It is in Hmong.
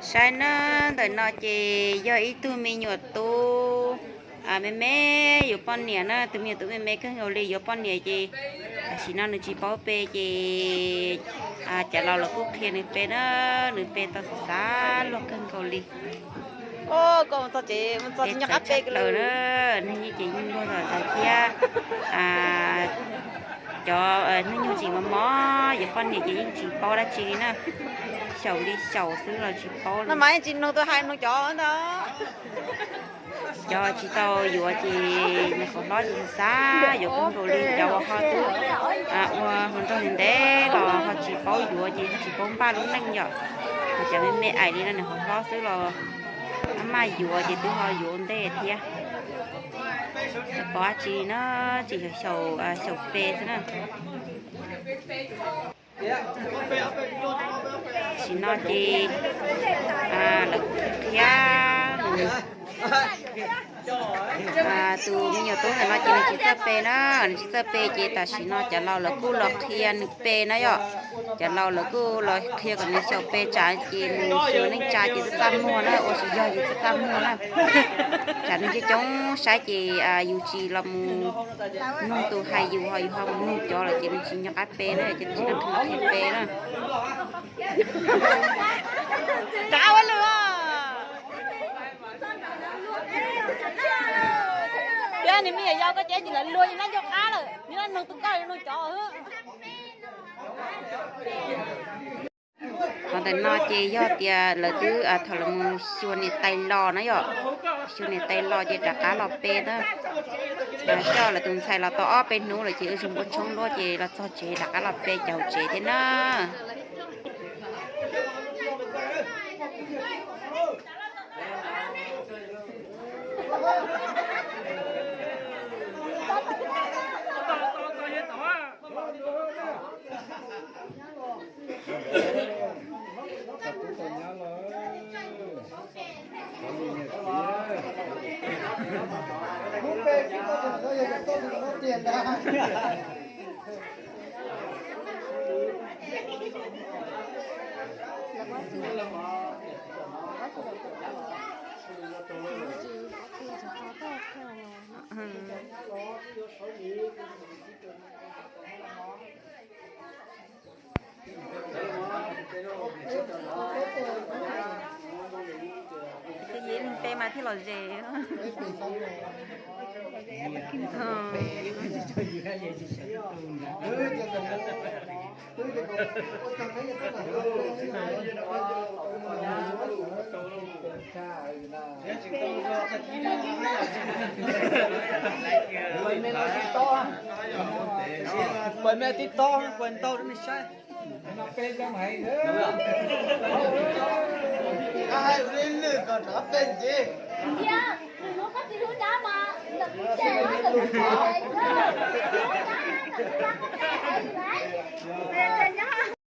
Saib na, ntawm no ces yog ib tug me nyuam tub me me yuav poj niam na, tus me nyuam tub me me kawg nkaus li yuav poj niam ces tam sim no nws tsis paub pe ces cov laus los kuj qhia nws pe na, nws pe tau xav xav luag kawg nkaus li. Txawv tshaj plaws na, neeg nyob ces yeej luag zom zaws thiab. Cov neeg nyob tseem mos mos yuav poj niam ces yeej tsis paub dab tsi li na, xyaum li xyaum xwb los tsis paub li. Cov tsis tau yuav ces nws qhov hlob ces xav yuav kawg nkaus li, cov uas ho twb ua hluas nraug ntev los ho tsis paub yuav ces ho tsis paub npaj lub neej yom. Ho cov me me aim li no nws qhov hlob xwb los maj maj yuav ces twb ho yuav ua ntej thiab. Tsis paub dab tsi na, tseem xyaum xyaum pe xwb na. Tam sim no ces lawv kuj qhia, tus me nyuam tub ntawm no ces nws tsis txawj pe na, nws tsis txawj pe ces tam sim no cov laus lawv kuj los qhia nws pe na yom. Cov laus lawv kuj los qhia kom nws xyaum pe tsam ces nws xyuas neej tsa ces txaj txaj muag na, ua tsis yog ces txaj txaj muag na. Tsam neeg coob coob saib ces yus tsis los mus mloog tus hais yus ho yus ho mus mloog cov lawm ces nws tsis nco qab pe na, ces tam sim no qhia pe na. Rov ua lwm os. Yog nws me nyuam yaus koj ces tsis lawv luag nyob nco qab lawm, nyob nug tus koj nug cov. Qhov ntawm no ces yog tias lawv twb thaum lawv mus xyuas niam tais los na yom, xyuas niam tais los ces rov qab los pe na. Coj lawv tus ntxhais los tau ob peb hnub lawm ces ua zoo ua tshoob luaj ces los txog tsev rov qab los pe cov hauv tsev thiab na. Ces yim leeg pe mas thiaj lom zem. Pais me tib tob, pais ntau rau nej saib.